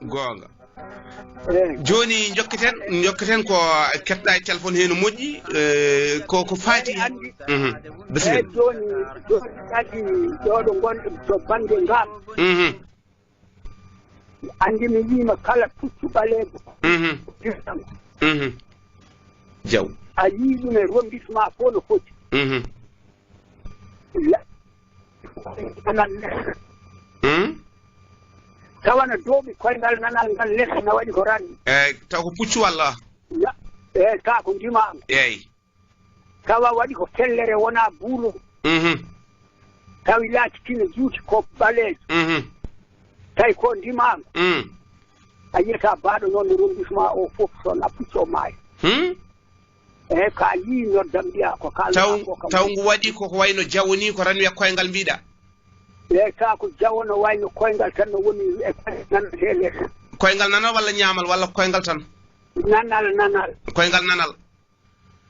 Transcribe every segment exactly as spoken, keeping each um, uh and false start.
Goonga. Eyi. Jooni njokkiten, njokkiten ko keɗɗa e téléphone he no moƴƴi, eh, ko, ko faati. Eyi, anndi. Mhm. Bisimilla. Eyi, jooni, jooni kadi ɗo ɗo ngonɗen to bannge ngal. Mhm. Anndi mi wiima kala puccu ɓaleejo. Mhm. Mhm. Jaw. A yii ɗum e ronndisma fof no foti. Mhm. La-, anan. Hmm? Tawana dooɓi koyngal nanal ngal les na waɗi ko ranni. Eyi, taw ko puccu walla? Ya, eyi, ka ko ndimaango. Eyi. Tawa waɗi ko fellere wona buulo. Mhm. Tawi laaci kine juuti ko ɓaleejo. Mhm. Tawi ko ndimaango. Mm. A yiyata baaɗo noon no ronndisma o fof so na pucco maayo. Hmm? Eyi, ka yii noddam mbiya ko ka taw, laɓa ko kam. Taw ngu waɗi koko wayno jawo ni, ko ran wiya koyngal mbiɗa. Eyi, ka ko jawo no wayno koyngal tan no woni e koyngal nan he les. Koyngal nanal walla ñaamal walla koyngal tan? Nanal, nanal. Koyngal nanal.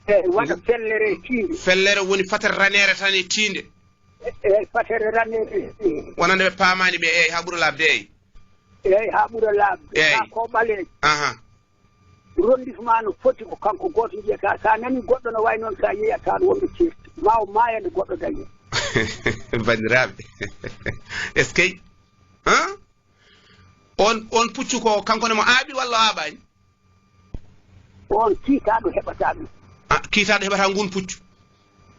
Eyi, waɗa ngu-, fellere e tiinde. Fellere woni fatere raneere tan e tiinde. Eyi, fatere raneere e tiinde. Wonande ɓe paamaani ɓe, eyi, haa ɓura laaɓde, eyi. Eyi, haa ɓura laaɓde. Eyi. Haa ko ɓaleejo. Aha. Ronndisma no foti ko kanko gooto njiyata. So a nanii goɗɗo no wayi noon, so a yeeyata wonɓe ceerti. Ma o maaya nde goɗɗo dañi. Banndiraaɓe. Est-ce que? Hein? On, on puccu ko kanko ne mo aaɓi walla o aaɓaani? On kiitaaɗo heɓata ɗum. Ah, kiitaaɗo heɓata ngun puccu?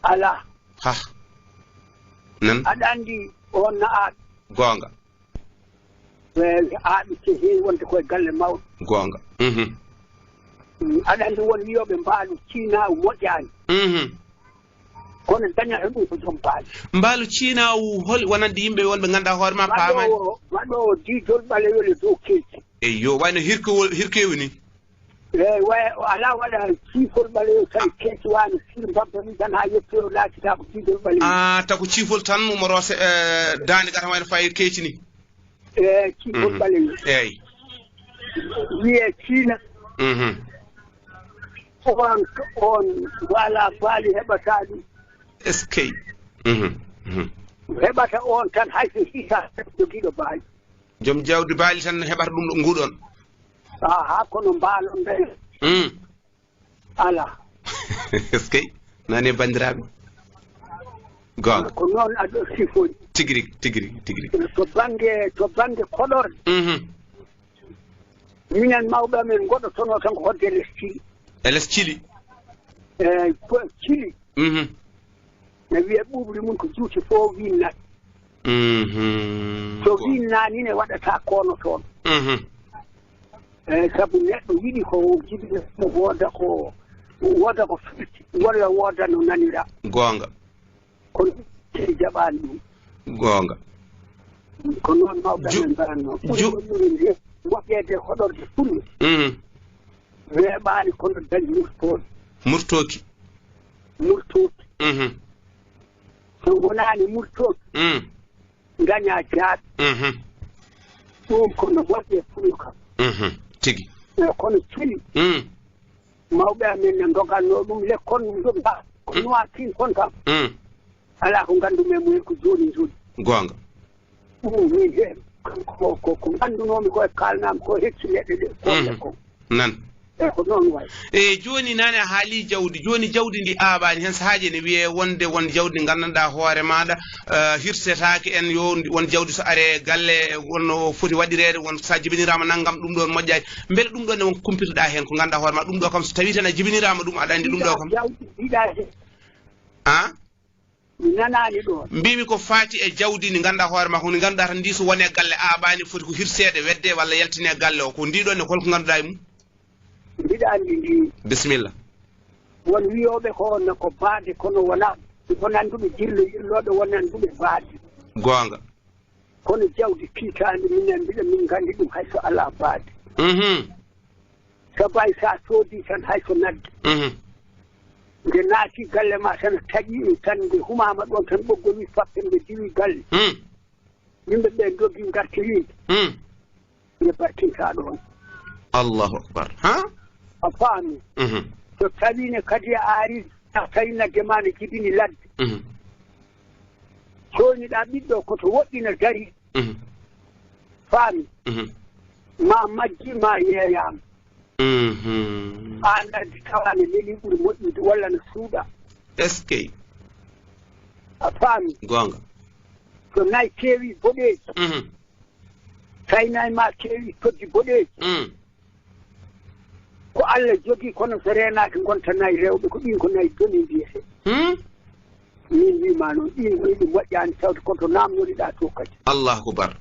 Alaa. Ha. Nan? Aɗa anndi on na aaɓi. Goonga. Eyi, aaɓi ke heewi wonde koye galle mawɗo. Goonga. Mhm. Mm, aɗa anndi won wiyooɓe mbaalu ciinaawu moƴƴaani. Mhm. Kono dañata ɗum ko joom mbaalu. Mbaalu ciinaawu hol wonande yimɓe wonɓe ngannduɗaa hoore ma paamaani? Waɗoowo, waɗoowo diidol ɓaleyol e dow keeci. Eyyo, wayno hirkewol, hirkewu ni. Eyi, way, o alaa waɗa ciifol ɓaleewo tawi keeci waano sir mbabba ni tan haa yettoyo laacita ko diidol ɓaleewo. Ah, taw ko ciifol tan mo roose, eh, daande gata wayno fayi keeci ni. Eyi, ciifol ɓaleewo. Eyi. Wiyee ciina. Mhm. On, on wala baali heɓata ɗum. Est-ce que? Mhm. Mhm. Heɓata on tan hay so hisa jogiiɗo baali. Joom jawdi baali tan heɓata ɗum ɗo nguɗon. Aha, kono mbaalon ɓe. Mm. Alaa. Est-ce que? Nani e banndiraaɓe? Goonga. Ko noon aɗo sifoji. Tigi rigi, tigi rigi, tigi rigi. To bannge, to bannge koɗorɗe. Mhm. Minen mawɓe amen ngoɗotonoo tan ko hodde les cili. E les cili? Eyi, ko cili. Mhm. Ne wiya ɓuuɓri mum ko juuti fof winnat. Mhm. So winnaani ne waɗata kono toon. Mhm. Eyi, sabu neɗɗo yiɗi ko jibina mo wooda ko, wooda ko firti, walla wooda no nanira. Goonga. Kono jaɓaani ɗum. Goonga. Ko noon mawɓe amen mbaɗatnoo. Ɓuri ko ɓuri nde moƴƴeede hoɗorde fulɓe. Mhm. Weeɓaani kono dañ murtooki. Murtooki. Murtooki. Mhm. So wonaani murtooki, mm, ngañaa jaaɓi. Mhm. Ɗum ko no moƴƴi e fulɓe kam. Mhm. Tigi. E kono cili. Mm. Mawɓe amen ne ndoganno ɗum lekkon ndoga ko, mm, noir kin kon kam. Mm. Alaa ko nganndu men mumen ko jooni jooni. Goonga. Ɗum min heen ko, ko, ko nganndunoomi ko e kaalnaami ko hecci leɗɗe ɗe ko, mhm, lekkon. Nan. E ko noon wayi. E jooni nane a haali jawdi. Jooni jawdi ndi aaɓaani. Heen sahaaji ene wiyee wonde won jawdi ndi nganndanɗaa hoore maaɗa, eh, hirsetaake en yo ndi, won jawdi so aree galle, won no foti waɗireede, won so a jibiniraama nanngam ɗum ɗoon moƴƴaani. Mbele ɗum ɗoon ne won ko kumpitoɗaa heen ko ngannduɗaa hoore ma ɗum ɗo kam so tawii tan a jibiniraama ɗum aɗa anndi ɗum ɗo kam? Jawdi mbiɗa heen. Ah? Mi nanaani ɗoon. Mbiimi ko faati e jawdi ndi ngannduɗaa hoore ma ko ndi ngannduɗaa tan ndi so wonee galle aaɓaani foti ko hirseede wedde walla yaltinee galle o. Ko ndi ɗoon ne hol ko ngannduɗaa e mum? Mbiɗa anndi ndi. Bisimilla. Won wiyooɓe ko on ko baade kono wonaa, won annduɓe jirlo yirlooɓe won annduɓe baade. Goonga. Kono jawdi kiitaandi minen mbiɗa min nganndi ɗum hay so alaa baade. Mhm. Sabu hay so a soodii tan hay so nagge. Mhm. Nde naati galle ma tan taƴi ɗum tan nde humaama ɗoon tan ɓoggol wi fappe nde diwi galle. Mm. Yimɓe ɓe ndogi ngartiri nde. Mm. Nde barkinta ɗoon. Allahu akbar. Ha? A faami? Mhm. So tawii ne kadi a ari a tawi nagge ma ne jibini ladde. Mhm. Cooñiɗaa ɓiɗɗo ko to woɗɗina dari. Mhm. Faami? Mhm. Ma majji ma yeeyaama. Mhm. Aan addi tawa ne leli ɓuri moƴƴude walla no suuɗa. Est-ce que? A faami? Goonga. So nayi keewi boɗeeji, mhm, tawi nayi ma keewi toddi boɗeeji, mhm, ko Allah jogii, kono so reenaaki ngonta nayi rewɓe, ko ɗiin ko nayi doni mbiyetee. Hmm? Min wiima noon, ɗiin woni ɗi moƴƴaani tawde ko to naamnoriɗaa to kadi. Allahu akbar.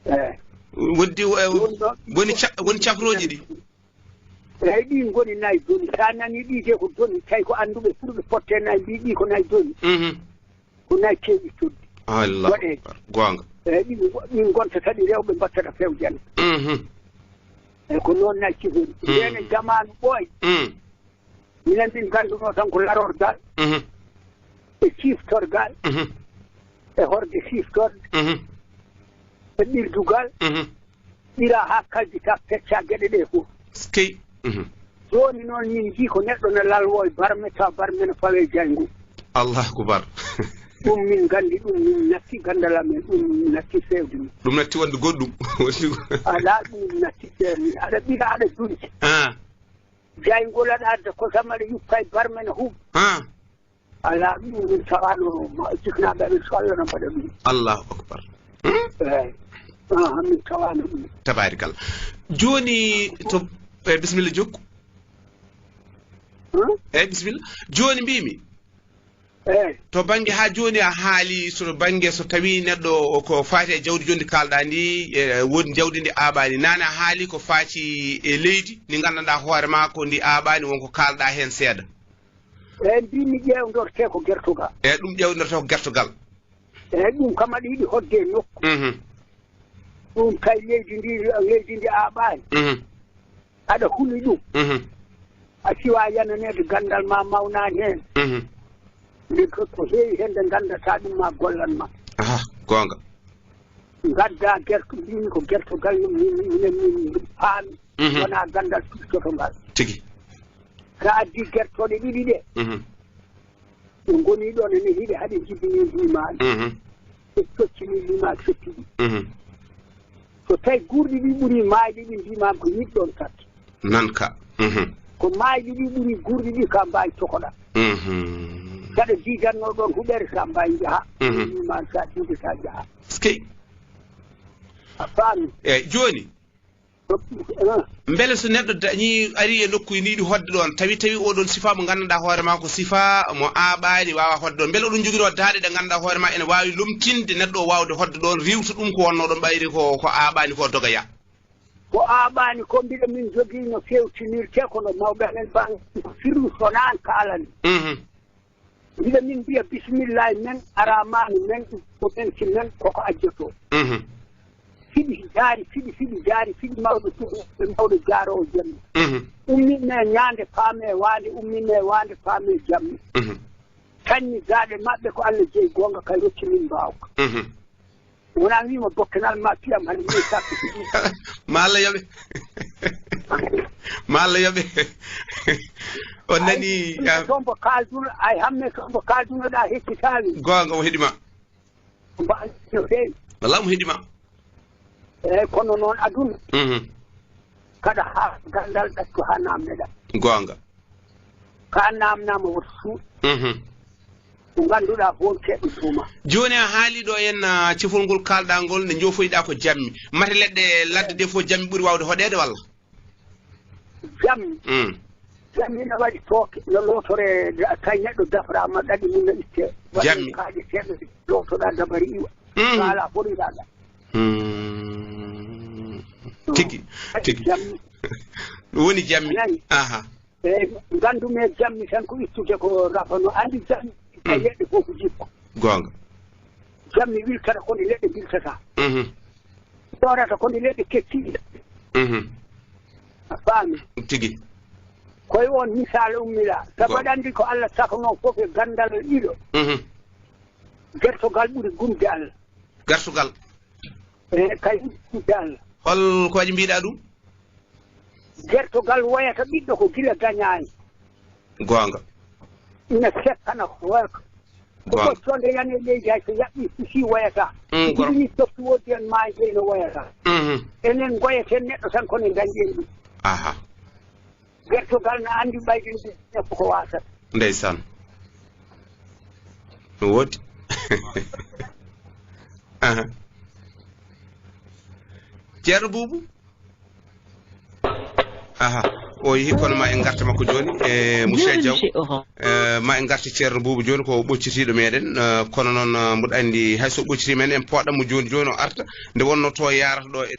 Eh. Woddi, eh, ɗum ɗo, woni ca-, woni cafrooji ɗi? Eeyi, ɗiin ngoni nayi doni. So a nanii ɗii de ko doni, tawi ko annduɓe ɓurɓe potte nayi mbii ɗii ko nayi doni. Mhm. Ko nayi keewi toddi. Allahu akbar. Goonga. Eeyi, ɗiin, ɗiin ngonta kadi rewɓe mbattata fewjande. Mhm. Eeyi, ko noon nayi cifori. Mm. Ndeen e jamaanu ɓooy. Mm. Minen min nganndunoo tan ko larorgal, mhm, e ciftorgal, mhm, e horde siftorde, mhm, e ɓirdugal, mhm, ɓira haa kalbita, pecca geɗe ɗee fof. Skey. Mhm. Jooni noon min njii ko neɗɗo ne lalwoo e barme, tawa barme ne fawee jayngol. Allahu akbar. Ɗum min nganndi, ɗum min natti ganndal amen, ɗum min natti feewde min. Ɗum natti wonde goɗɗum. Alaa, ɗum natti feewde min. Aɗa ɓira, aɗa dunci. Ah. Jayngol aɗa adda kosam aɗa yuppa e barme ne huuɓ. Ah. Alaa, ɗum min tawaano, ma jiknaaɓe amen so Allah no mbaɗa ɗum. Allahu akbar. Hmm? Eeyi. Aha, min tawaano ɗum. Tabaarikalla. Jooni to, eh, bisimilla jokku. Hmm? Eeyi, bisimilla. Jooni mbiimi, eeyi, to bannge haa jooni a haali so to bannge so tawii neɗɗo o ko faati e jawdi jondi kaalɗaa ndi, e woodi jawdi ndi aaɓaani. Naane a haali ko faati e leydi ndi nganndanɗaa hoore maa ko ndi aaɓaani, won ko kaalɗaa heen seeɗa. Eeyi, mbiimi ƴeewndortee ko gertogal. Eeyi, ɗum ƴeewndortee ko gertogal. Eeyi, ɗum kam aɗa yiɗi hoɗde e nokku. Mhm. Ɗum tawi leydi ndi, leydi ndi aaɓaani. Mhm. Aɗa huli ɗum. Mhm. A siwa yananeede ganndal ma mawnaani heen. Mhm. Nde ko, ko heewi heen nde nganndataa ɗum ma gollan ma. Aha, goonga. Ngaddaa gerto, mbiimi ko gertogal, min, minen min paami. Mhm. Wonaa ganndal firtoto ngal. Tigi. Sa addi gertooɗe ɗiɗi ɗe, mhm, ɓe ngoni ɗoon ene hiɗe haɗe njibini limaali. Mhm. Ɓe coccini limaali fetti ɗi. Mhm. So tawi guurɗi ɗi ɓuri maayɗi ɗi, mbimaama ko ñiɗɗon tatti. Nan ka. Mhm. Ko maayɗi ɗi ɓuri guurɗi ɗi, ka mbaawi tokoɗa. Mhm. Saɗa diidanno ɗoon huɓere, sa mbaawi njaha. Mhm. Limaali sa diide sa njaha. Skey. A faami? Eeyi, jooni. Mbele so neɗɗo dañii, arii e nokku, ina yiɗi hoɗde ɗoon, tawi, tawi oɗon sifaa mo nganndanɗaa hoore maa ko sifaa mo aaɓaani, waawaa hoɗde ɗoon. Mbele oɗon njogiroo daaɗe ɗe nganndanɗaa hoore maa ene waawi lomtinde neɗɗo o waawde hoɗde ɗoon, riiwta ɗum ko wonnoo ɗoon, ɓayri ko, ko aaɓaani ko, doga yaha? Ko aaɓaani ko, mbiɗa min jogii no feewtinirtee, kono mawɓe amen mbaawi ko sirlu, so naan kaalani. Mhm. Mbiɗa min mbiya, "Bisimillahi, men araamaani, men ko men si men koko ajjotoo." Mhm. Fiɗi jaari, fiɗi, fiɗi jaari, fiɗi mawɗo, mawɗo jaaroowo jemma. Mhm. Ummine ñaande paame waande, ummine waande paame jamma. Mhm. Tanni daaɗe maɓɓe ko Allah jeyi goonga kay rokki min mbaawka. Mhm. Wona wiima bokkenal ma piyam hande min sakko. Ma Allah yoɓe. Ma Allah yoɓe. On nani, ah, tombo kaldun, ay hamme tombo kaldun da hekkitawi. Goonga, o heɗima. Ba no feewi. Walla mo heɗima. Eeyi, kono noon aduna. Mhm. Kada ha gandal ɗaccu ha namneɗa. Goonga. Ka namnama woto suuɗ. Mhm. Ko ngannduɗaa ko won keɓɓe tuuma. Jooni a haali ɗo en, ah, cifol ngol kaalɗaa ngol, nde njoofoyɗaa ko jammi. Mate leɗɗe ladde ɗe fof jammi ɓuri waawde hoɗeede walla? Jammi. Mm. Jammi ina waɗi tooke, no lootore, tawi neɗɗo dafraama, ɗaɗi mum no itte. Waɗi jammi. Kaaƴe teeɗe, lootoɗaa dabari iwa. Mm. Kaala foriɗaa ɗa. Mm. Tigi, tigi. Jammi. Ɗum woni jammi. A nani? Aha. Eeyi, nganndu-mi e jammi tan ko ittude ko rafano. Anndi jammi, mm, e leɗɗe fof ko jikku. Goonga. Jammi wiltata ko nde leɗɗe mbiltata. Mhm. Yoorata ko nde leɗɗe kecciɗi. Mhm. A faami? Tigi. Koye on misaal ummiɗaa. Sabu aɗa anndi ko Allah sakonoo fof e ganndal ɗiɗo. Mhm. Gertogal ɓuri gumde Allah. Gertogal. Eeyi, kay, gumde Allah. Hol ko waɗi mbiɗaa ɗum? Gertogal woyata ɓiɗɗo ko gila dañaani. Goonga. Ina sekkana ko woyata. Ko gonga. Ɓoccoo nde yani e leydi hay so yaɓɓi si woyata. Mm, gorko. Ɗiɗi ni softi woodi en maayi ɓe no woyata. Mhm. Enen ngoyeten neɗɗo tan kono dañɗen ɗum. Aha. Gertogal na anndi ɓayden ɗum ko ko waasata. Ndeysaan. No woodi. Aha. Ceerno Buubu? Aha. O yehi kono ma en ngarta makko jooni. E, Monsieur Diaw. Eh, ma en ngarta Ceerno Buubu jooni ko ɓoccitiiɗo meɗen. Eh, kono noon, eh, mboɗo anndi hay so ɓoccitii men en pooɗat mo jooni jooni o arta. Nde wonno to yaarata ɗo e